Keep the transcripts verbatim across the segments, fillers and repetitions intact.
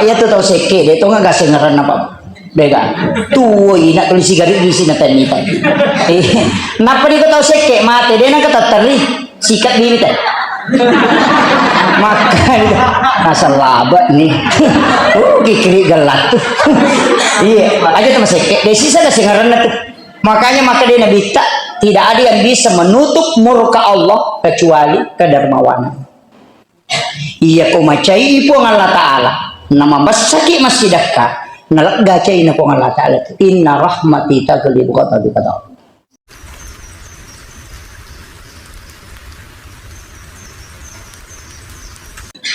Iya tu tau sekke, de' tonga gasengeranna, Pak. Dega. Tuwo ina tuli sigari gisi na tenni, Pak. Eh, napa di ko tau sekke mate, de' nangka tatteri. Sikat diri teh. Maka itu. Asal labak nih. Oh, kikiri gelat tuh. Iya, aja sama sekke. De' sisa gasengeranna tuh. Makanya maka dia Nabi tak, tidak ada yang bisa menutup murka Allah kecuali kedermawanan. Iya ko macai Puang Allah Ta'ala, namabessaki massidakka, nalegga caina Puang Allah Ta'ala tu. Inna rahmati taghlibu ghadabi, kata Allah.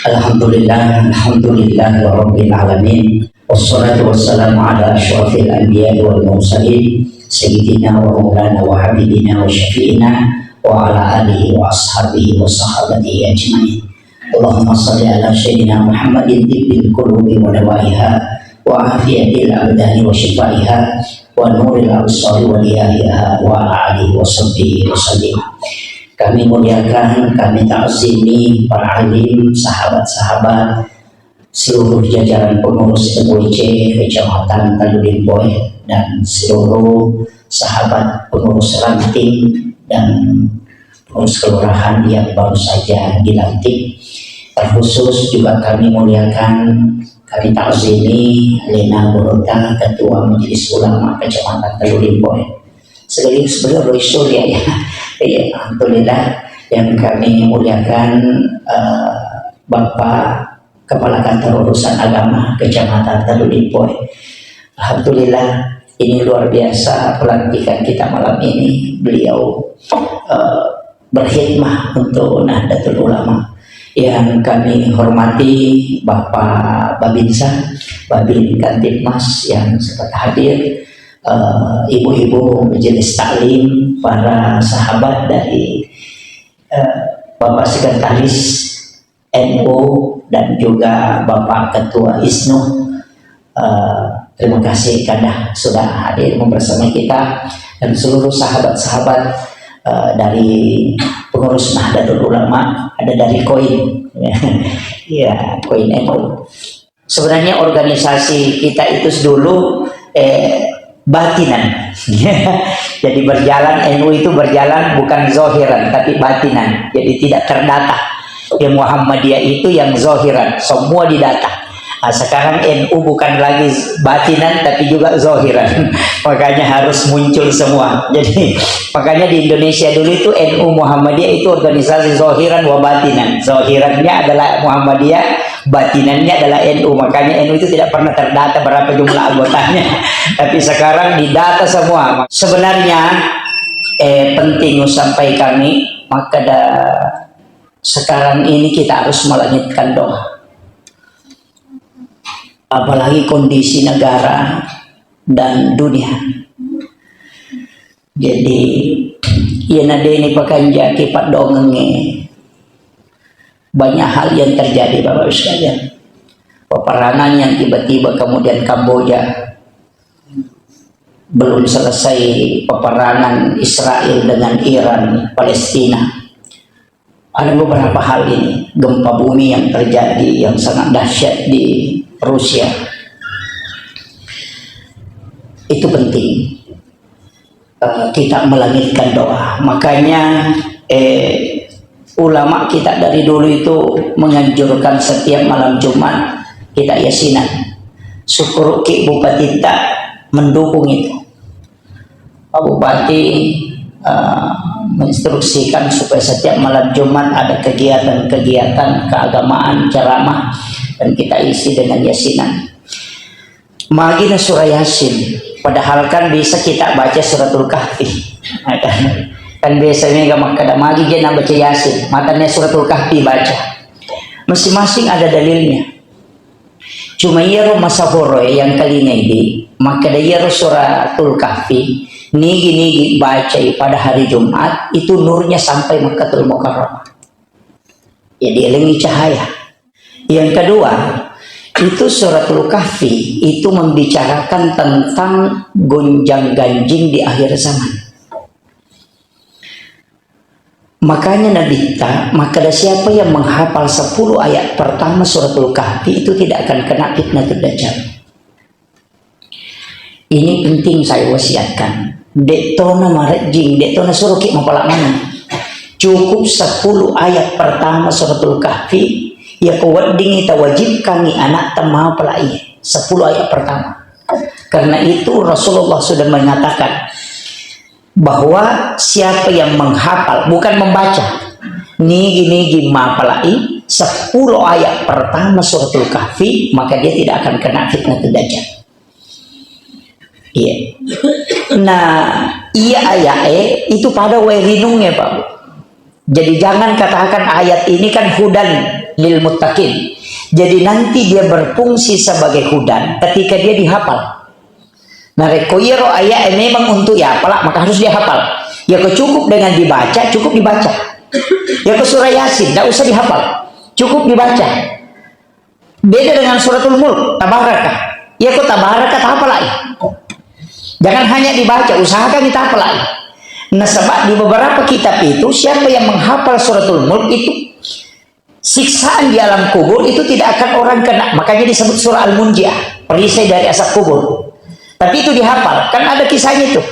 Alhamdulillah, alhamdulillah rabbil alamin. Wassalatu wassalamu ala asyrafil anbiya wal mursalin, sayyidina wa maulana wa habibina wa syafi'ina wa ala alihi wa ashabihi wa sahabatihi ajma'in. Allahumma salli ala sayyidina Muhammadin tibbil qulubi wa dawaiha wa afiyatil abdani wa syifaiha wa nuril absari wa diyahiha wa ala alihi wa sahbihi wa sallim. Kami muliakan, kami ta'zimi para alim, sahabat-sahabat, seluruh jajaran pengurus M U I C Kecamatan Talu Limpoe, dan seluruh sahabat pengurus ranting dan pengurus kelurahan yang baru saja dilantik. Terkhusus juga kami muliakan, kami ta'zimi Lena Burota, Ketua Majelis Ulama Kecamatan Talu Limpoe. Sekaligus beliau Roy Surya, ya. Iya, alhamdulillah. Yang kami muliakan, eh, Bapak Kepala Kantor Urusan Agama Kecamatan Talu Limpoe. Alhamdulillah, ini luar biasa pelantikan kita malam ini. Beliau, eh, berkhidmah untuk Nahdlatul Ulama. Yang kami hormati Bapak Babinsa, Babin Kamtibmas yang sempat hadir, eh, ibu-ibu majelis taklim, para sahabat dari, eh, Bapak Sekretaris N U dan juga Bapak Ketua ISNU. Eh, terima kasih Kanda sudah hadir bersama kita dan seluruh sahabat-sahabat, eh, dari pengurus Nahdlatul Ulama, ada dari koin. Ya, koin N U. Sebenarnya organisasi kita itu dulu, eh, batinan. Jadi berjalan, N U itu berjalan bukan zahiran, tapi batinan. Jadi tidak terdata. Yang Muhammadiyah itu yang zahiran, semua didata. Nah, sekarang N U bukan lagi batinan, tapi juga zahiran. Makanya harus muncul semua. Jadi, makanya di Indonesia dulu itu N U Muhammadiyah itu organisasi zahiran wa batinan. Zahirannya adalah Muhammadiyah, batinannya adalah N U. Makanya N U itu tidak pernah terdata berapa jumlah anggotanya. Tapi sekarang didata semua. Sebenarnya, eh, penting sampai kami, maka da-, sekarang ini kita harus melangitkan doa. Apalagi kondisi negara dan dunia. Jadi, iya na deni pakanjaki paddongengnge, banyak hal yang terjadi, Bapak Ibu sekalian. Peperangan yang tiba-tiba kemudian Kamboja, belum selesai peperangan Israel dengan Iran, Palestina. Ada beberapa hal ini, gempa bumi yang terjadi yang sangat dahsyat di Rusia. Itu penting, eh, kita melangitkan doa. Makanya, eh, ulama kita dari dulu itu menganjurkan setiap malam Jumat kita yasinan. Syukur ki Bupati tak mendukung itu. Pak Bupati, eh, menginstruksikan supaya setiap malam Jumat ada kegiatan-kegiatan keagamaan, ceramah, dan kita isi dengan yasinan. Magi na surah Yasin, padahal kan bisa kita baca Suratul Kahfi. Kan biasa mega makkeda, magi je na baca Yasin, matannya Suratul Kahfi baca. Masing-masing ada dalilnya. Cuma iyaro masahoroe yang kalingai di, makkeda iyaro Suratul Kahfi, nigi-nigi bacai pada hari Jumat, itu nurnya sampai Makkatul Mukarramah. Ya, dielengi cahaya. Yang kedua, itu Suratul Kahfi itu membicarakan tentang gonjang-ganjing di akhir zaman. Makanya Nabitta makkeda, siapa yang menghafal sepuluh ayat pertama Suratul Kahfi itu tidak akan kena fitnatul Dajjal. Ini penting saya wasiatkan. De'tona marejjing, de'tona suruki mapala maneng. Cukup sepuluh ayat pertama Suratul Kahfi, ya ko weddingi tawajibkangi anakta mapalai sepuluh ayat pertama. Karena itu Rasulullah sudah mengatakan bahwa siapa yang menghafal, bukan membaca, nigi-nigi mapalai sepuluh ayat pertama Suratul Kahfi, maka dia tidak akan kena fitnatul Dajjal. Iya. Nah, iya ayat eh, itu pada wae rinungnge, Pak. Jadi jangan katakan ayat ini kan hudan lil muttaqin. Jadi nanti dia berfungsi sebagai hudan ketika dia dihafal. Nah, rekko iyaro ayat eh memang untuk ya apala, maka harus dia hafal. Ya ko cukup dengan dibaca, cukup dibaca. Ya ko surah Yasin, tidak usah dihafal. Cukup dibaca. Beda dengan Suratul Mulk, Tabaraka. Iya ko Tabaraka, tapalai. Jangan hanya dibaca, usahakan tapalai. Nasaba di beberapa kitab itu, siapa yang menghafal Suratul Mulk itu, siksaan di alam kubur itu tidak akan orang kena. Makanya disebut surah Al-Munjiah, perisai dari azab kubur. Tapi itu dihafal, kan ada kisahnya itu.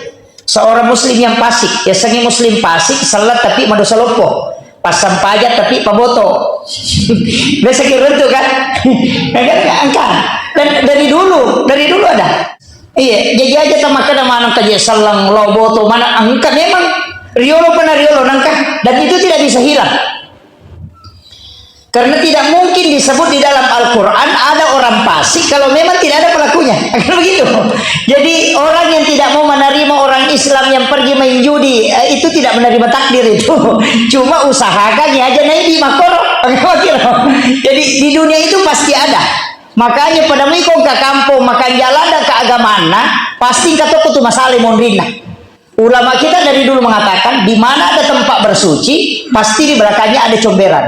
Seorang muslim yang fasik, ya sengi muslim fasik, salat tapi madosa loppo. Pasang pajak tapi paboto. Biasa kira itu kan? Ya kan, angka. Dan dari dulu, dari dulu ada. Iya, jadi aja tamakana maneng kaji salang lo boto mana angka memang riolo pernah riolo nangka dan itu tidak bisa hilang. Karena tidak mungkin disebut di dalam Al-Quran ada orang fasik kalau memang tidak ada pelakunya. Kan begitu. Jadi orang yang tidak mau menerima orang Islam yang pergi main judi, eh, itu tidak menerima takdir itu. Cuma usahakan ya aja naik di makoro. Jadi di dunia itu pasti ada. Makanya pada mui ko engka kampong makan jalan dan keagamaan, pasti engka tokko tu masalah monrinna. Ulama kita dari dulu mengatakan, di mana ada tempat bersuci, pasti di belakangnya ada comberan.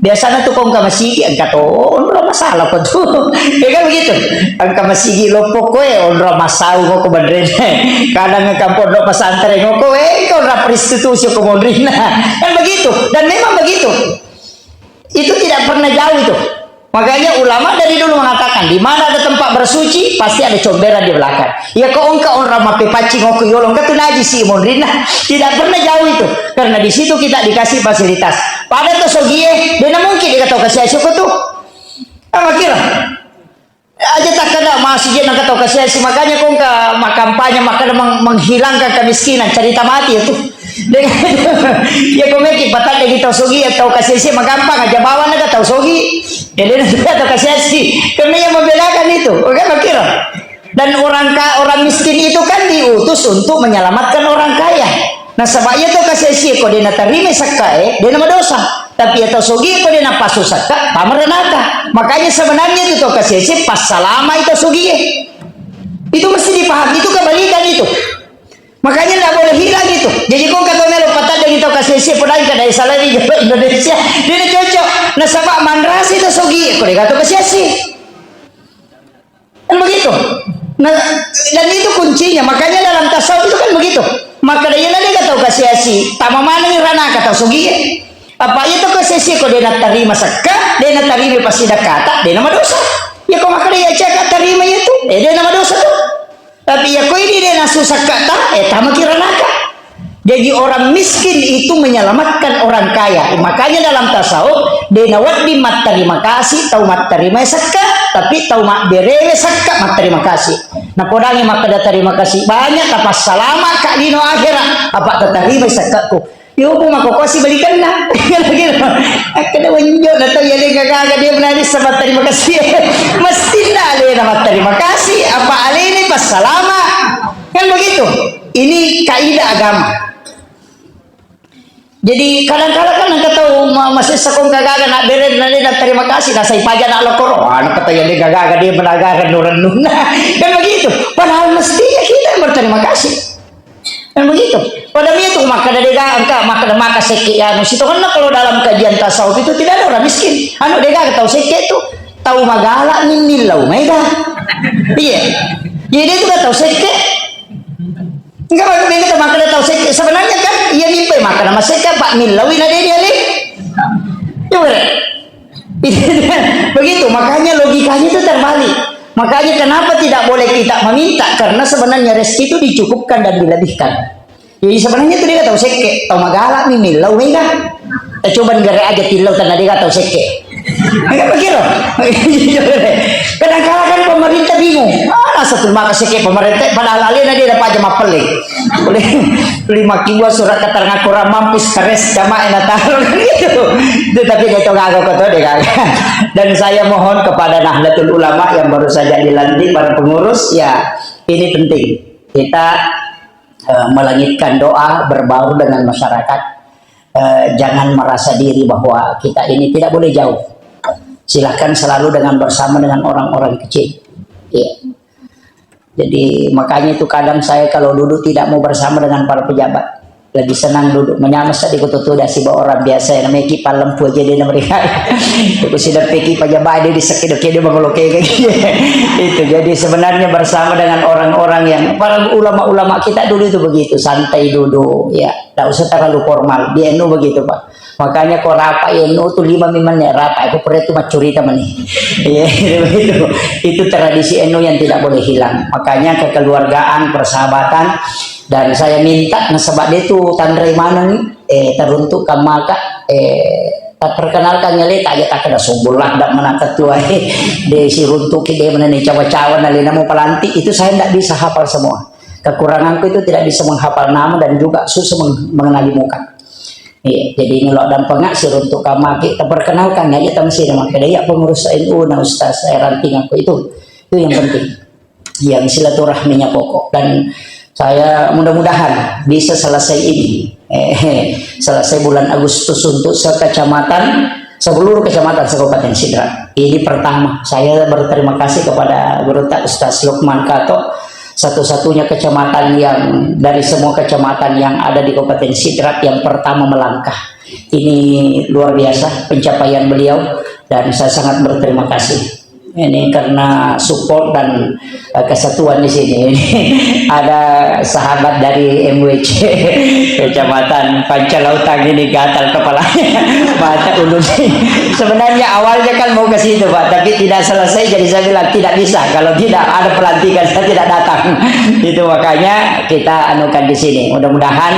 Biasanya tuh kong ke masigi, engka to onro masalah ko tuh. Ya kan begitu. Engka masigi loppo koe, onro masau ko ko bandrene. Kadang engka pondok pesantren ko koe, engka onro prostitusi ko mondrina. Kan begitu. Dan memang begitu. Itu tidak pernah jauh itu. Makanya ulama dari dulu mengatakan, di mana ada tempat bersuci, pasti ada comberan di belakang. Ya ko engka orang mape paccing ko yolo, engka tu najis si mondrina. Tidak pernah jauh itu. Karena di situ kita dikasih fasilitas. Pada to sogie, dena mungkin dikata kasih asyik ko tu. Apa kira? Aja takkada masih je nangka tau kasiasi, makanya ko engka makampanye makkada meng-, menghilangkan kemiskinan, cerita mati itu. Dengan, ya ko meki patadde ki tau sogi, tau kasiasi magampang aja bawang naga tau sogi. Ya dena juga tau kasiasi. Karena yang membedakan itu, oke, kira. Dan orang ka-, orang miskin itu kan diutus untuk menyelamatkan orang kaya. Nasaba iya tau kasiasi ko dena tarima sakkae, dena madosa. Tapi iya tau sogi ko dena pasu sakka, tama ranaka. Makanya sebenarnya itu tau kasiasi passalama itu sogie. Itu mesti dipahami, itu kebalikan itu. Makanya ndak boleh hilang itu. Jadi ko engka tau melo patadde ki tau kasiasi, padahal kada salari Indonesia. Dena cocok. Nasaba manrasi tau sogi ko dega tau kasiasi. Kan begitu. Nah, dan itu kuncinya. Makanya dalam tasawuf itu kan begitu. Maka dia nanti kata kasiasi, tama mana ni ranaka tau sogi. Apa itu kasiasi ko dena tarima sakka, dena tarima pasti dakata, dena madosa. Ya ko maka dia caka tarima itu, eh dena madosa tu. Tapi ya ko ini dena susah kata, eh tama ki ranaka. Jadi orang miskin itu menyelamatkan orang kaya. Makanya dalam tasawuf, de nawedding matterima kasih tau matterima sakka, tapi tau mabberewe sakka matterima kasih. Napodangi makkeda terima kasih banyak, tapassalama ka lino akhirat, apa tatarima sakkaku. Yo, bu mako kosi balikanna. Gitu. Akkeda wenjo na tau ya de gaga dia menangis sama terima kasih. Mesti ndak alena matterima kasih, apa alena passalama. Kan begitu. Ini kaidah agama. Jadi kadang-kadang kan engka tau ma-, masessa ko engka gaga nak bere na de na terima kasih, na sai paja nak lokoro. Wah, nak kata ya de gaga dia menagakan rennu-rennunna. Kan begitu. Padahal mestinya kita yang berterima kasih. Kan begitu. Pada itu makkeda de gaga engka, makkeda maka sekke ya anu. Sitongenna kalau dalam kajian tasawuf itu tidak ada orang miskin. Anu de gaga tau sekke itu. Tau magala mimmillau maega. Iya. Jadi itu kan tau sekke. Enggak, enggak, enggak, makkeda tau sekke. Sebenarnya kan, iya mimpi Maka nama seka Pak Millawi na dede ale. Coba deh. Begitu, makanya logikanya itu terbalik. Makanya kenapa tidak boleh kita meminta? Karena sebenarnya rezeki itu dicukupkan dan dilebihkan. Jadi sebenarnya itu dia tahu sekke, tahu magalak nih millau mega. Eh, coba negara aja tilau tanah dia tahu sekke. Enggak begitu. Kadang kala kan pemerintah bingung. Ah, satu maka sekke pemerintah padahal alena dia dapat aja mapeleng. Lima kilo surat keterangan kurang mampu stres sama enak taruh gitu. Itu tapi dia tahu kagak kok tahu deh kagak. Dan saya mohon kepada Nahdlatul Ulama yang baru saja dilantik para pengurus ya ini penting. Kita eh, melangitkan doa, berbaur dengan masyarakat. Eh, jangan merasa diri bahwa kita ini tidak boleh jauh. Silahkan selalu dengan bersama dengan orang-orang kecil. Iya. Jadi makanya itu kadang saya kalau duduk tidak mau bersama dengan para pejabat, lebih senang duduk menyama sedih kutu tuh dasi bawa orang biasa yang namanya kipal lempu aja dia mereka. Itu sudah peki pejabat dia di sakit dia bangolo kayak gitu. Itu jadi sebenarnya bersama dengan orang-orang yang para ulama-ulama kita dulu itu begitu, santai duduk, ya, tidak usah terlalu formal. Di N U begitu, Pak. Makanya kok rapat N U tuh lima menit rapat, aku pernah itu macurita mani. Iya, itu, itu tradisi N U yang tidak boleh hilang. Makanya kekeluargaan, persahabatan, dan saya minta nasaba dia tuh tanre maneng, eh, teruntuk kamaka, eh, tak perkenalkan nyale tak aja tak kena sumbul lah, tidak mana ketua, eh, dia si runtuk dia mana nih cawa-cawa nalina mau pelantik, itu saya tidak bisa hafal semua. Kekuranganku itu tidak bisa menghafal nama dan juga susah meng- mengenali muka. Iya, jadi ini lo dan pengak sih untuk kamaki terperkenalkan aja tang sih nama kira ya pengurus N U nah ustaz saya ranting aku itu itu yang penting. Yang silaturahminya pokok dan saya mudah-mudahan bisa selesai ini. Eh, selesai bulan Agustus untuk sekecamatan seluruh kecamatan se-Kabupaten Sidrap. Ini pertama, saya berterima kasih kepada Guru Tak Ustaz Lukman Kato, satu-satunya kecamatan yang dari semua kecamatan yang ada di Kabupaten Sidrap yang pertama melangkah. Ini luar biasa pencapaian beliau dan saya sangat berterima kasih. Ini karena support dan eh, kesatuan di sini. Ada sahabat dari M W C Kecamatan Pancalautang ini gatal kepalanya. Mata ulu. Sebenarnya awalnya kan mau ke situ, Pak, tapi tidak selesai, jadi saya bilang tidak bisa kalau tidak ada pelantikan, saya tidak datang. Itu makanya kita anukan di sini. Mudah-mudahan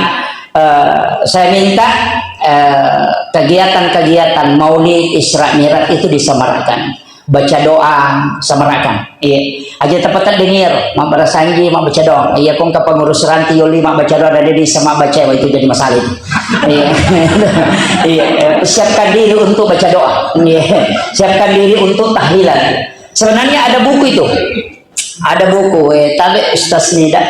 eh, saya minta eh, kegiatan-kegiatan Maulid Isra Mi'raj itu disemarakkan. Baca doa semerakan. Iya. Aja tepat dengar, mak berasanji, mak baca doa. Iya, kong ke pengurus ranti yoli, mak baca doa dari desa, mak baca itu jadi masalah itu. Iya. Iya. Eh, siapkan diri untuk baca doa. Iya. Siapkan diri untuk tahlilan. Sebenarnya ada buku itu. Ada buku, eh, tabe Ustaz Nida.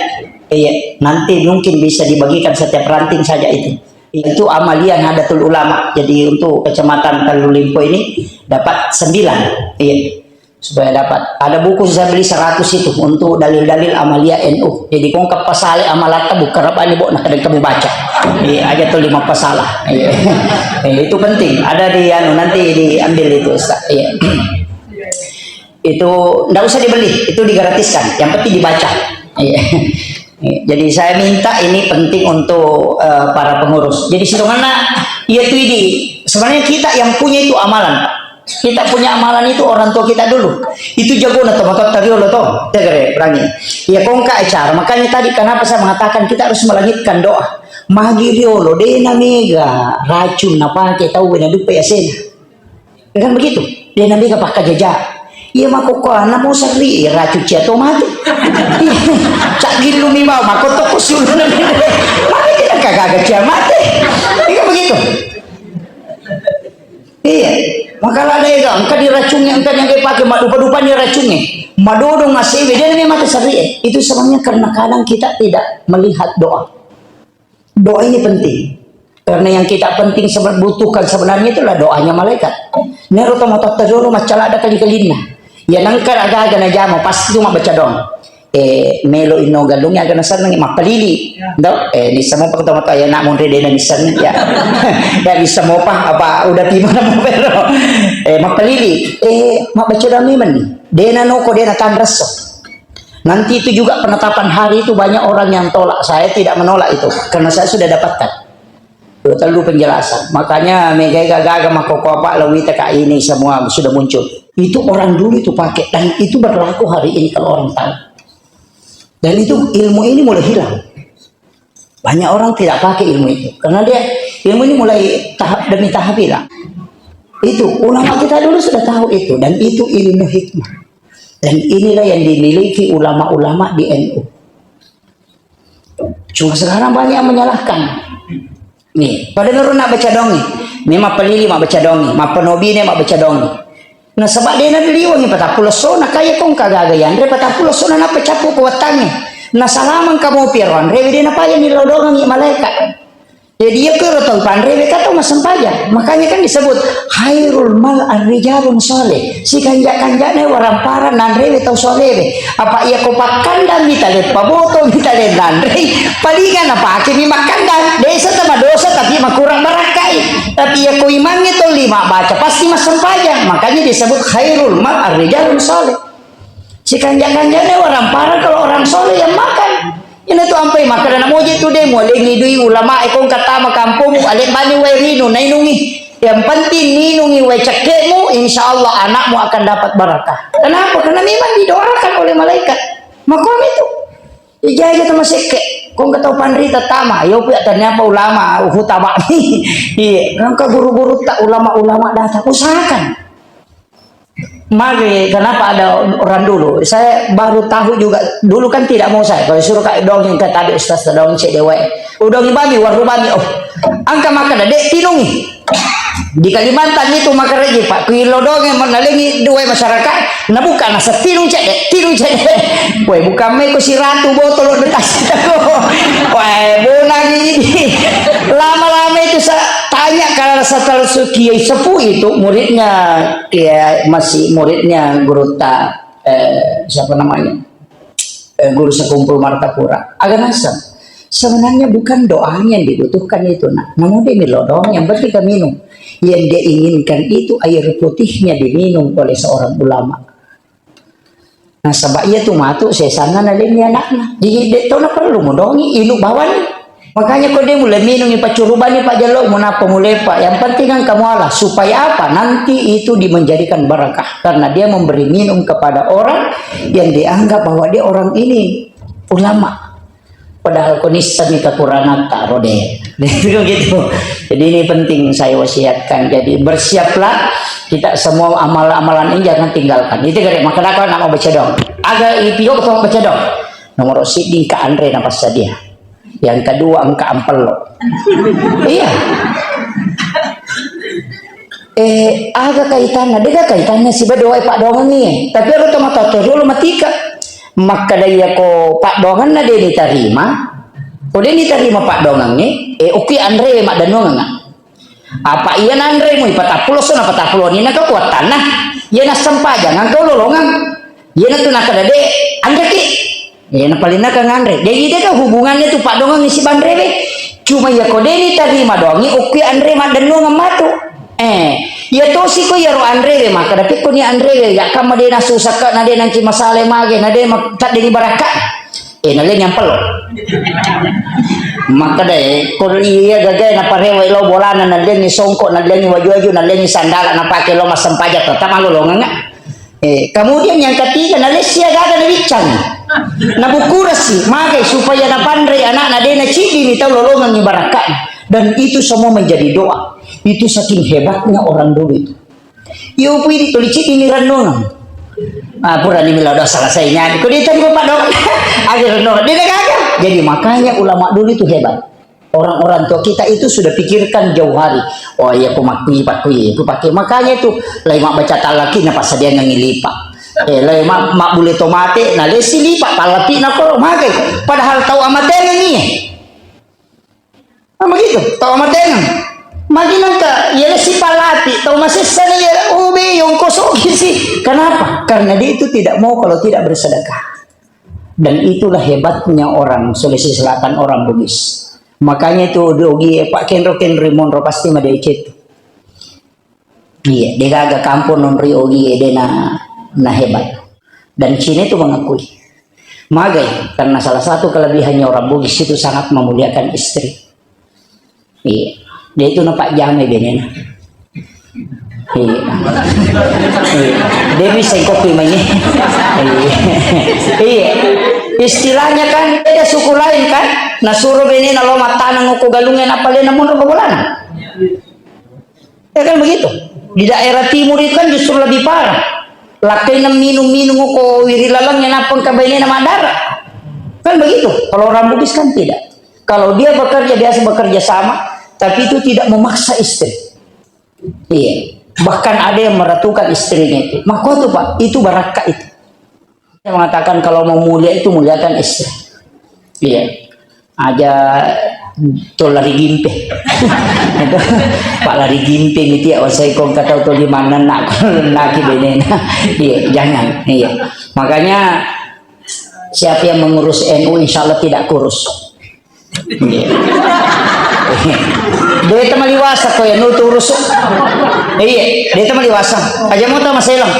Iya, nanti mungkin bisa dibagikan setiap ranting saja itu. Itu amalia Nahdlatul Ulama. Jadi untuk Kecamatan Kalulimpo ini dapat sembilan. Iya. Supaya dapat. Ada buku saya beli seratus itu untuk dalil-dalil amalia N U. Jadi kong kapasale amalatta buka rabani bo nakadang kamu baca. Iya, aja tuh lima pasalah. Iya. Iya, itu penting. Ada di anu nanti diambil itu Ustaz. Iya. Itu ndak usah dibeli, itu digratiskan. Yang penting dibaca. Iya. Jadi saya minta ini penting untuk eh, para pengurus. Jadi sidonganna iya tu idi. Sebenarnya kita yang punya itu amalan. Kita punya amalan itu orang tua kita dulu. Itu jago na tomato tadi lo to. Tegere berani. Ya kongka acara. Makanya tadi kenapa saya mengatakan kita harus melangitkan doa. Magi riolo dena mega racun na pake tau na dupe asena. Kan begitu? Dia nabi ka pakkajaja. Iya makokkoanna mo serri racun cia to mate. Cak gillu mi bau makotto kusulu. Mate tidak kagaga cia mate. Iya begitu. Iya. Makala ada ega engka diracungi engka yang dipakai madupa-dupa ni racungi. Madodong asewe dia nabi mate serri. Itu sebabnya karena kadang kita tidak melihat doa. Doa ini penting. Karena yang kita penting sebe- butuhkan sebenarnya itulah doanya malaikat. Nero to matotta dulu macala ada kali-kalinna. Ya nangka aga-aga najama pasti cuma baca doang. Eh, melo ino galung ya gana seneng mapalili. Do, eh, di semua pertama ya nak munri dena di seneng ya. Ya di semua apa udah tiba nama melo. Eh, mapalili. Eh, mak baca doang memang ni. Dena noko dena tanresso. Nanti itu juga penetapan hari itu banyak orang yang tolak. Saya tidak menolak itu karena saya sudah dapatkan. Dua tellu penjelasan. Makanya megai gaga makkoko apa lawita ka ini semua sudah muncul. Itu orang dulu itu pakai dan itu berlaku hari ini kalau orang tahu. Dan itu ilmu ini mulai hilang. Banyak orang tidak pakai ilmu itu karena dia ilmu ini mulai tahap demi tahap hilang. Itu ulama kita dulu sudah tahu itu dan itu ilmu hikmah. Dan inilah yang dimiliki ulama-ulama di N U. Cuma sekarang banyak yang menyalahkan. Nih, pada nurun nak baca dongi. Memang pelili mak baca dongi, mak penobine mak baca dongi. Nasaba dena liwangi patappulo sona kaya kong kagaga yanre patappulo sona napa cappu ko wettangnge. Nasalamang kamu piaro anre dena paya ni lodongangi malaikat. Jadi, iya kero tau panrewe ka tau massempajang. Makanya kan disebut khairul mal arrijalun soleh. Sikanja-kanjana warampara nanrewe tau solewe. Apa iya ko pakkandang mitale paboto mitale nanrei. Palingan napake mi makkandang. Desa tama dosa tapi makurang barakkai. Tapi iya ko imangnge tau lima baca pasti massempajang. Makanya disebut khairul mal arrijalun soleh. Sikanja-kanjana warampara kalau orang soleh yang makan. Ina tu ampai makkeda namoje tu de mualengi dui ulama e kong katama kampung ale bani wae rinu nainungi. Yang penting minungi wae cekkemu, insya Allah anakmu akan dapat barakah. Kenapa? Karena memang didoakan oleh malaikat. Makom itu. Ijai kita masekke. Kong katau panrita tama, yo pia ternyata ulama hutaba. Iya, nangka guru-guru tak ulama-ulama datang usahakan. Mari, kenapa ada orang dulu? Saya baru tahu juga. Dulu kan tidak mau saya. Kalau suruh kak dongeng ke tadi ustaz dongeng cek dewa. Udong bami, waru bami. Oh, angka makan dek tinungi. Di Kalimantan itu makan reji pak. Kuilo dongeng mau nalengi dua masyarakat. Nabuka nasa tinung cek dek, tinung cek dek. Woi, bukan meko si ratu botol detas. Woi, bonang ini. Lama-lama itu saya tanya kalau setelah Kiai Sepuh itu muridnya Iya, masih muridnya guru ta, eh, siapa namanya? Eh, guru sekumpul Martapura. Agak nasab. Sebenarnya bukan doanya yang dibutuhkan itu, nak. Namun dia minum doang, yang penting dia minum. Yang dia inginkan itu air putihnya diminum oleh seorang ulama. Nasaba iya tu matu sesanna nalenni anakna. Jadi dek tona perlu modongi ilu bawani. Makanya ko de mulai minungi paccurubani pak jalo munapa mulepa. Yang penting kan kamu Allah. Supaya apa? Nanti itu dimenjadikan barakah karena dia memberi minum kepada orang yang dianggap bahwa dia orang ini ulama. Padahal ko nissami kekurangan tak rode. Gitu. Jadi ini penting saya wasiatkan. Jadi bersiaplah kita semua amal-amalan ini jangan tinggalkan. Itu gare maka nak mau baca dong. Aga ipio to baca dong. Nomor siddi ka anre na passadia. Yang kedua engka ampello. Iya. Eh, aga kaitanna? Dega kaitanna siba doa pak dongangi. Tapi ero to mata to dulu matika. Makkeda iya ko paddoanganna de ditarima, ko de ditarima paddoangangnge, eh, okki anre maddennuangengnga. Apa iya nanre mui patappulo sona patappulo ni na kekuatanna. Iya nassempajang engka lolongang. Iya natu nakkeda de anreki. Iya napalinna ka nganre. Jadi de ka hubungannya tu paddoangang isi banrewe. Cuma iya ko de ditarima doangi okki anre maddennuangeng matu. Eh, iya tosi ko iyaro anrewe, makkeda pekko ni anrewe, ya kamma de nasusakka, na de nangki masale mage, na de ma-, tadde ni barakka. Eh, nalengi ampello. Makkeda, eh, ko iya gagae naparewa lao bolana, nalengi songko, nalengi waju-waju, nalengi sandala, napake lao massempajang, tetap malolongengnga. Eh, kemudian yang ketiga, nalessi agaga nabiccang. Nabukurasi, magai supaya napanrei anakna de naciddini tau lolongengngi barakka'na. Dan itu semua menjadi doa. Itu saking hebatnya orang dulu itu. Iyo pui di tuli ciddini renungan. Ah, pura ni mila doa selesai nyadi. Kau dia tadi bapak dong. Akhir renungan. Dia dah gagal. Jadi makanya ulama dulu itu hebat. Orang-orang tua kita itu sudah pikirkan jauh hari. Oh iya, aku makui, pakui, aku pakai. Makanya itu, lai mak baca talaki, na pas dia ngangi lipa. Eh, lai mak, mak boleh tomate, na lesi lipa, talapi na koro, makai. Padahal tahu amat dia ngangi. Nah, begitu, tahu amat dia ngangi. Magi nangka, ya lesi palapi, tahu masessa ni ya, oh be, yongko sogi sih. Kenapa? Karena dia itu tidak mau kalau tidak bersedekah. Dan itulah hebatnya orang Sulawesi Selatan, orang Bugis. Makanya itu dogi, eh, Pak Kenro, Kenro Monro pasti madecet. Iya, degaga kampung non ri ogi, eh, dena, na hebat. Dan Cina itu mengakui. Magai, karena salah satu kelebihannya orang Bugis itu sangat memuliakan istri. Iya. Dia itu nampak jamai benena. Iya. Iya. Dia bisa kopi mai. Iya. Iya. Istilahnya kan beda suku lain kan. Nah, suruh benena lo mataneng ko galungnya apa lena mundur ke bolana. Ya kan begitu. Di daerah timur itu kan justru lebih parah. Lakkainna minum-minum ko wiri lalengnya nappa engka bainena madara. Kan begitu. Kalau orang Bugis kan tidak. Kalau dia bekerja biasa bekerja sama, tapi itu tidak memaksa istri. Iya. Bahkan ada yang meratukan istrinya itu. Makanya itu, Pak, itu barakka itu. Saya mengatakan kalau mau mulia itu muliakan istri. Iya. Aja to lari gimpe. Itu, Pak, lari gimpe gitu ya, wasai kong kata to di mana nak naki benena. Iya, jangan. Iya. Makanya siapa yang mengurus N U insya Allah tidak kurus. Iya. Dia temaliwasa ko ya nuturus. Iya, dia temaliwasa. Aja mau tama selang.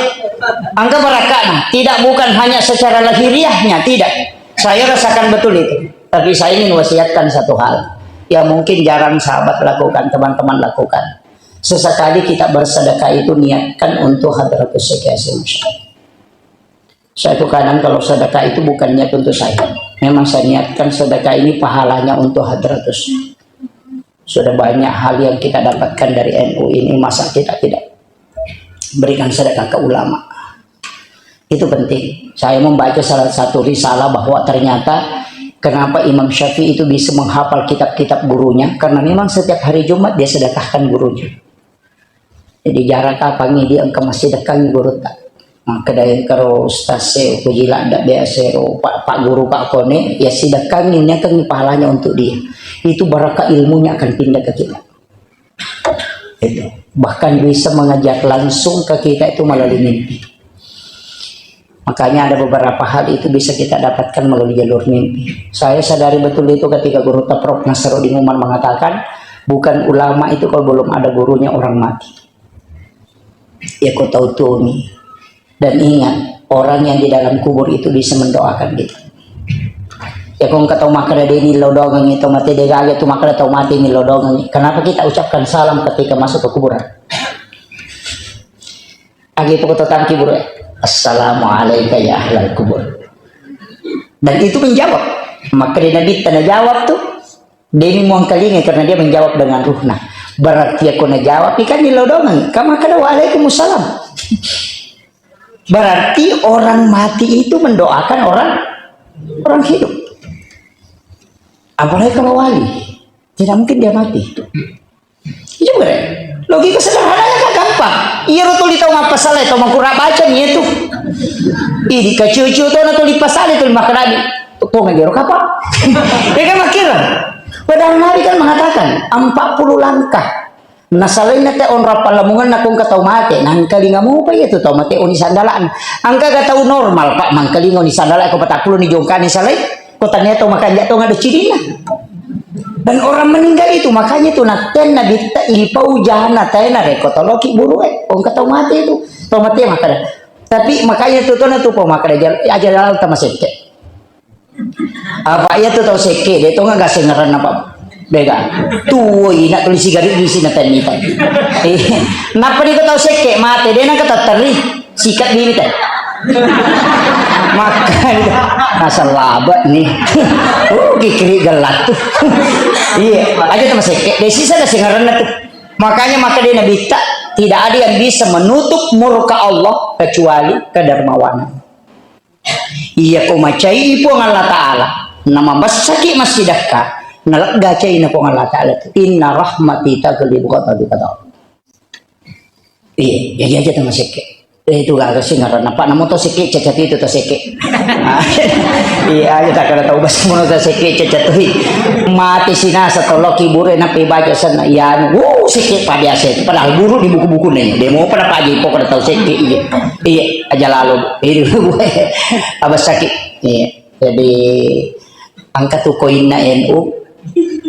Angka barakana, tidak bukan hanya secara lahiriahnya, tidak. Saya rasakan betul itu. Tapi saya ingin wasiatkan satu hal yang mungkin jarang sahabat lakukan, teman-teman lakukan. Sesekali kita bersedekah itu niatkan untuk hadratus syekh Hasyim Asy'ari. Saya tuh kadang kalau sedekah itu bukan niat untuk saya. Memang saya niatkan sedekah ini pahalanya untuk hadratus. Sudah banyak hal yang kita dapatkan dari N U ini, masa kita tidak berikan sedekah ke ulama? Itu penting. Saya membaca salah satu risalah bahwa ternyata kenapa Imam Syafi'i itu bisa menghafal kitab-kitab gurunya, karena memang setiap hari Jumat dia sedekahkan gurunya. Jadi, jarang kapangi dia engka massidekkangi gurutta. Makkeda engka ro ustaz e, upoji ladda biasa ro, pak, pak guru ka kone, ya sidekkangi, niakangi pahalanya untuk dia. Itu barakah ilmunya akan pindah ke kita. Itu. Bahkan bisa mengajar langsung ke kita itu melalui mimpi. Makanya ada beberapa hal itu bisa kita dapatkan melalui jalur mimpi. Saya sadari betul itu ketika gurutta Prof Nasruddin Umar mengatakan, bukan ulama itu kalau belum ada gurunya orang mati. Ya, kau tahu tuh nih. Dan ingat, orang yang di dalam kubur itu bisa mendoakan kita. Ya, kau engka tau makkeda de' nillau doangengngi tau mate, de' gaga tu makkeda tau mate nillau doangengngi. Kenapa kita ucapkan salam ketika masuk ke kuburan? Agi pokok tentang kubur, "Assalamualaikum ya ahlal kubur." Dan itu menjawab. Maka di Nabi tanda jawab tuh, demi muangkalinga karena dia menjawab dengan ruhna. Berarti aku najawab ikan di lodongan. Kamu kada waalaikumsalam. Berarti orang mati itu mendoakan orang orang hidup. Apalagi kalau wali, tidak mungkin dia mati. Iya, bro. Logika sederhananya kan gampang. Iya, ro tuli tau mappasala, tau makura baca nih itu. Idi kaciu-ciu tona tuli pasala tuli makkadani. Tong aja ro kapa. Ya kan, makkira. Padahal Nabi kan mengatakan empat puluh langkah. Nasalainna te onrang pallamungenna kongka tau mate, nangkalinga mopa iya tu tau mate oni sandala'na. Engka ga tau normal, Pak, mangkalinga oni sandala' ko patakkuluni jongkani salai, ko tania tau makanja' tongeng do cidinna. Dan orang meninggal itu, makanya itu natten Nabitta ipau jana tae narekko toloki burue, engka tau mate itu. Tau mate makkada. Tapi makanya itu tona tu pau makkada jal-, aja laleng tamasekke. Apa iya tu tau sekke, de' tongeng gasengngeranna, Pak. Bega. Tuo ina tuli sigari bisi na tenni, Pak. Eh, nappa di ko tau sekke mate, de' nangka tatteri. Sikat diri teh. Makanya nasalabe' nih. Oh, kikiri gelat tuh. Iya, aja tamasekke. De' sisa gasengngeranna tuh. Makanya maka dia Nabitta, tidak ada yang bisa menutup murka Allah kecuali kedermawanan. Iya ko macai Puang Allah Ta'ala, namabessaki massidekka, nalegga caina Puang Allah Ta'ala tu. Inna rahmati taghlibu ghadabi, kata Allah. Iya, jadi aja tamasekke. Eh, itu gak sih ngaranna, Pak, namo to sekke cacat itu to sekke. Iya, aja tak ada tahu bahasa mono to sekke cacat tu. Mati sinasa toloki bure napi baca sana. Ya, anu, wuh, sekke, Pak, biasa itu. Padahal guru di buku-buku nih. Dia mau pada pagi pokoknya tahu sekke, iya. Iya, aja lalu. Ini gue abas sakit. Iya. Jadi, engka tu koinna N U.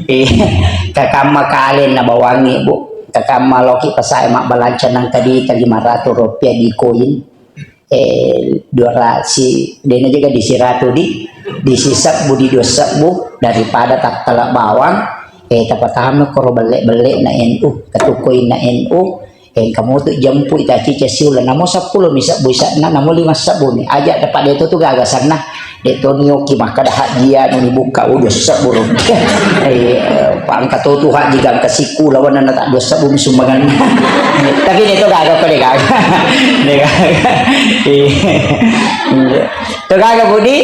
Iya. Kakamma kale na bawangi, Bu. Kakamma loki pasae mabbalanca nang tadi ka lima ratus rupiah di koin. Eh, dua ratus, dena juga di siratu di, di sisebbu, di dua sebbu, daripada tattala bawang, Eh, tapatama koro belle-belle na N U, katukkoi na N U, eh, kamu tu jempu ita cica siula, namo seppulo mi sebbu isa'na, namo lima sebbu mi. Aja dapat de tu tu gaga sanna. De to nioki makkada hajia nu dibuka, oh, dua sebbu ro. Eh, eh, pangka to tu haji gangka siku lawan na tak dua sebbu mi sumbangan. Tapi de to gaga ko de gaga. De gaga. Iya. To gaga budi.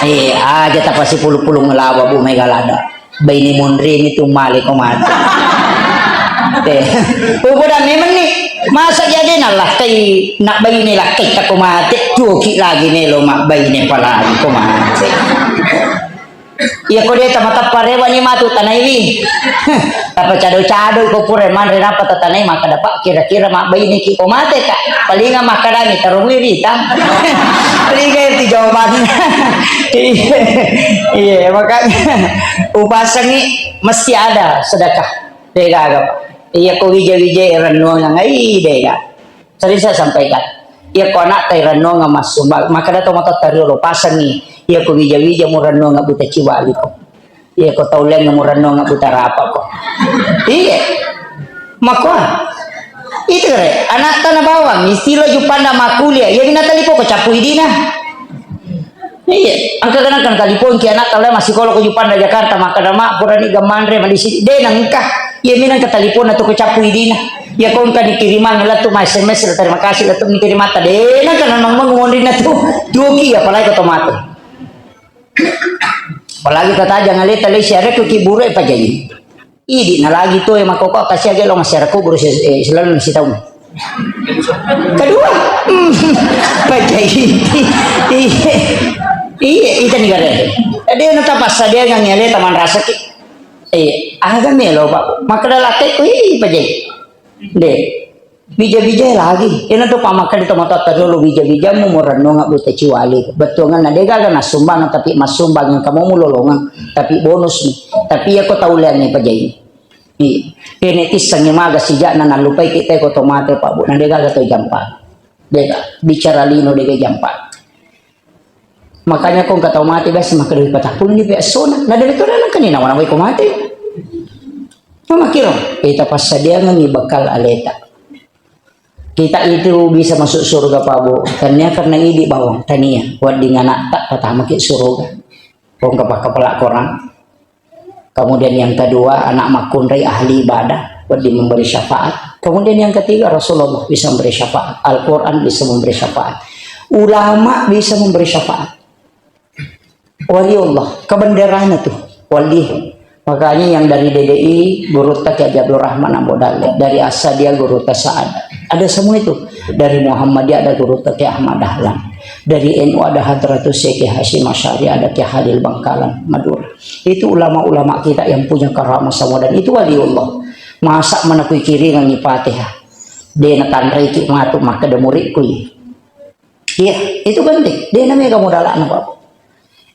Eh, aja tapasi pulu-pulu ngelawa bu mega lada. Baine monri mi tu male ko mate. Eh, upoda memang ni. Masa jadi na lakkai, na baine lakkai ta ko mate, tuoki lagi melo ma baine palagi ko mate. Iya ko de tamatappa rewa ni matu tanaiwi. Tapa cado-cado ko pura manre napa tatanai maka dapat kira-kira ma baine ki ko mate ka. Palinga makkadani tarungui rita. Palinga itu jawabannya. Iya, iya, makanya upasangi mesti ada sedekah. Degaga. Iya ko wija-wija rennuang ngai dega. Sering saya sampaikan. Iya ko anak tai rennuang massumbang. Maka ada tomat tariolo pasangi. Iya ko wija-wija mu rennuang buta ciwali ko. Iya ko tauliang mu rennuang buta rapa ko. Iya. Makua. Itu re, anak tanah bawang, istilah jupanda makuliah. Iya bina talipo ko capu idina. Iya, engka kan kan talipongki anak kalau masih kalau ko Jupanda Jakarta, makkada ma purani gamanre mali sidi. De nengka. Iya minang ke talipona tu ko capu idina. Iya ko engka dikirimang lettu ma S M S, terima kasih lettu ni kirimata. De nengka nang mengundi na tu. Duki apalagi ko tomato. Apalagi kata jangan leta lesi areku kibure pajai. Idi na lagi to e makkoko kasi age lo masyarakat kubur si, eh, selalu si taung. Kedua, hmm, pajai. Iya, iya, ita ni gare. Jadi na tapasadiangan ngale taman rasaki. Eh, aga melo pak. Maka da latte ko i pajai. De. Bija-bija lagi. Ena tu pamakkada tomatoatta riolo bija-bijamu mo rennunga buta ciwali. Bettuanganna de gaga nassumbangeng, tapi massumbangeng kamu mulolongeng, tapi bonus ni. Tapi iya ko tauleangngi pajai. Iya. Kene tissengngi maga sijakna nallupai kita ko tomate pak bu. Na de gaga to jampa. De gaga. Bicara lino de gaga jampa. Makanya ko engka tau mate biasa makkeda patappulo ni pe essona. Na de to nangkani nawa-nawai ko mate. Mamakiro, kita passadiangengi bekal aleta. Kita itu bisa masuk surga, Pak Bu. Tania karena idi bawang, tania. Wedding anak tak pertama ke surga. Kong kepala Quran. Kemudian yang kedua, anak makunrai ahli ibadah, wedding memberi syafaat. Kemudian yang ketiga, Rasulullah bisa memberi syafaat. Al-Quran bisa memberi syafaat. Ulama bisa memberi syafaat. Waliullah, kebenderana tuh, wali. Makanya yang dari D D I, Guru Taki Haji Abdul Rahman Ambo Dalle. Dari Asadia, Guru Tasa'ad. Ada semua itu. Dari Muhammadiyah ada Guru Taki Ahmad Dahlan. Dari N U ada Hadratus Syekh Hasyim Asy'ari, ada Kiai Halil Bangkalan, Madura. Itu ulama-ulama kita yang punya karamah semua dan itu waliullah. Masa mana kui kiringan ni Fatihah. Dia na tanrai ki matu maka de murid kui. Iya, itu penting. Dia namanya kamu dalakna, Pak.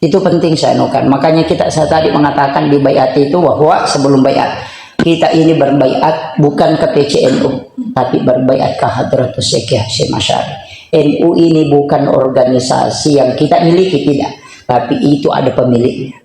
Itu penting saya anukan. Makanya kita, saya tadi mengatakan di bayat itu bahwa sebelum bayat, kita ini berbayat bukan ke P C N U, tapi berbayat ke Hadratus Syekh Hasyim Asy'ari. N U ini bukan organisasi yang kita miliki, tidak. Tapi itu ada pemiliknya.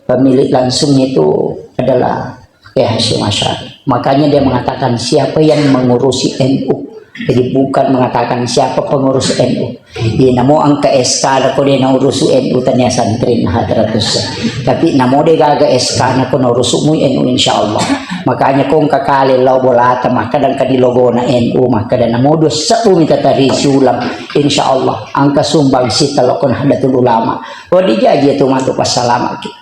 Pemilik langsung itu adalah Kiai Hasyim Asy'ari. Makanya dia mengatakan, siapa yang mengurusi N U? Jadi bukan mengatakan siapa pengurus N U. Di namo engka S K ada ko de na urusu N U tania santri na Hadratus. Tapi namo de gaga S K na ko na urusu mu N U insyaallah. Makanya ko engka kale lao bolata maka dan kadi logona N U maka dan namo dua sebbu mita tari siulang insyaallah engka sumbang sita lo ko Nahdlatul Ulama. Wedding jaji tu matu passalamaki.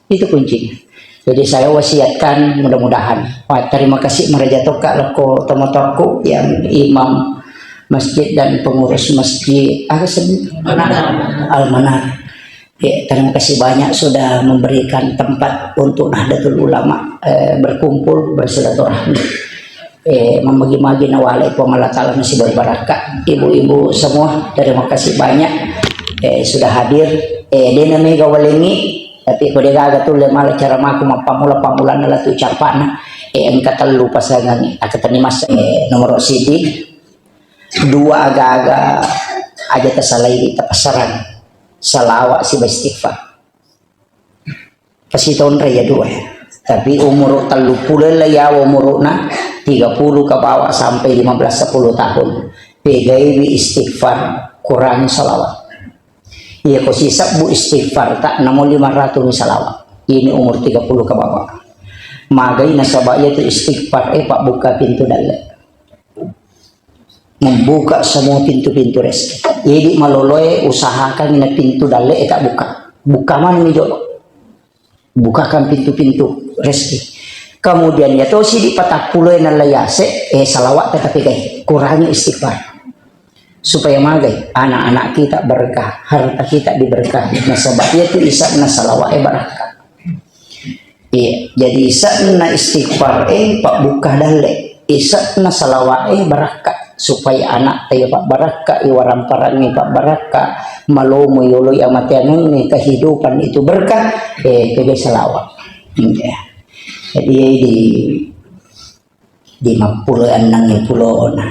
Itu kuncinya. Jadi saya wasiatkan mudah-mudahan. Wah, terima kasih maraja tokka loko tomatoku yang imam masjid dan pengurus masjid apa sih? Al-Manar. Ya, terima kasih banyak sudah memberikan tempat untuk Nahdlatul Ulama eh, berkumpul bersilaturahmi. Eh, mamagi-magi nawalai Puang Allah Ta'ala masih berbarakah. Ibu-ibu semua, terima kasih banyak eh, sudah hadir. Eh, dena mega walengi, tapi ko degaga tulle mala cara maku mappamula-pamulana latu capana. Eh, engka tellu pasangan, aku tani mas eh, nomor sidi, dua aga-aga aja tasalai tapasarang. Salawat siba istighfar. Pasitonre ya dua. Tapi umur tellu puluh lah ya, umurna tiga puluh ke bawah sampai lima belas sepuluh tahun. Pegaiwi istighfar, kurangi salawat. Iya ko sisebbu istighfar tak namo lima ratus mi salawat. Ini umur tiga puluh ke bawah. Magai nasaba iya tu istighfar, eh, Pak, buka pintu dalle. Membuka semua pintu-pintu rezeki. Jadi maloloe usahakan ina pintu dalle e tak buka. Buka mana mi jolo. Bukakan pintu-pintu rezeki. Kemudian ya tosi di patappulo e nalla yase, eh, salawat tetapi kai. Kurangi istighfar. Supaya magai anak-anak kita berkah, harta kita diberkahi. Nasaba iya tu isa'na salawat e barakka. Iya, jadi isa'na istighfar e pabbuka dalle. Isa'na salawat e barakka supaya anak tayo pabbarakka, iwaramparang e pabbarakka, malomo yoloi amateaneng e kehidupan itu berkah, eh, pegaiwi salawat. Iya. Jadi di di mappulo annang e pulona.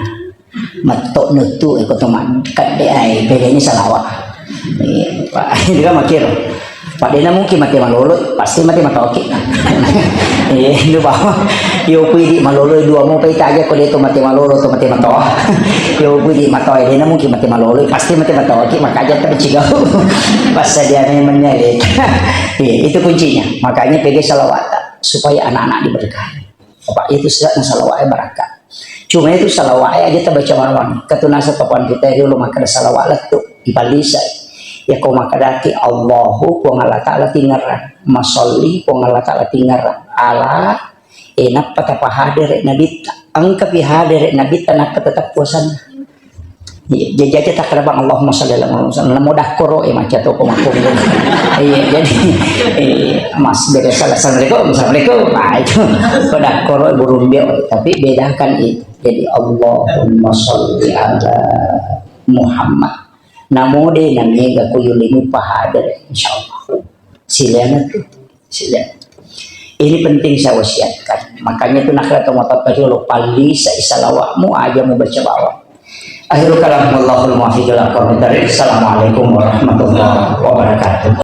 Matto nuttu e ko to ma-, kadde ai, pegaiwi salawat. Iya, Pak. Itu kan makiro. Pak, dena mungkin mate malolo, pasti mate matoaki. Iya, itu bawa. Yo pui di malolo dua mo pai taja ko de to mate malolo to mate matoa. Yo pui di matoa, dena mungkin mate malolo, pasti mate matoaki, makanya tak cigau. Pas dia memangnya, iya. Iya, itu kuncinya. Makanya pegaiwi salawat supaya anak-anak diberkahi. Apa itu sisa'na salawat e barakka. Cuma itu salawat e aja tabaca bawang. Ketunasa papan kita dulu maka ada salawat lettu ipalisa. Ya ko maka dati Allahu Puang Allah Ta'ala tingerang. Masolli Puang Allah Ta'ala tingerang. Ala, eh, nappa tapahadere nabitta. Engka pi hadere nabitta nappa tetap puasana. Iya, jadi aja tak kerabang Allahumma shalli ala Muhammad. Namo dakkoro e maca to ko makkonggo. Iya, jadi, eh, mas beda salah. Assalamualaikum, assalamualaikum. Nah, itu ko dakkoro e burung bio. Tapi bedakan itu. Jadi Allahumma shalli ala Muhammad. Namo de namega ko yulimu pahadere, insyaallah. Silakan tu. Sila. Ini penting saya wasiatkan. Makanya itu nak kata mau tak perlu pali sa-, salawatmu aja mau baca bawang. Akhirul kalam, wallahul muwaffiq ila aqwamit thariq. Assalamualaikum warahmatullahi wabarakatuh.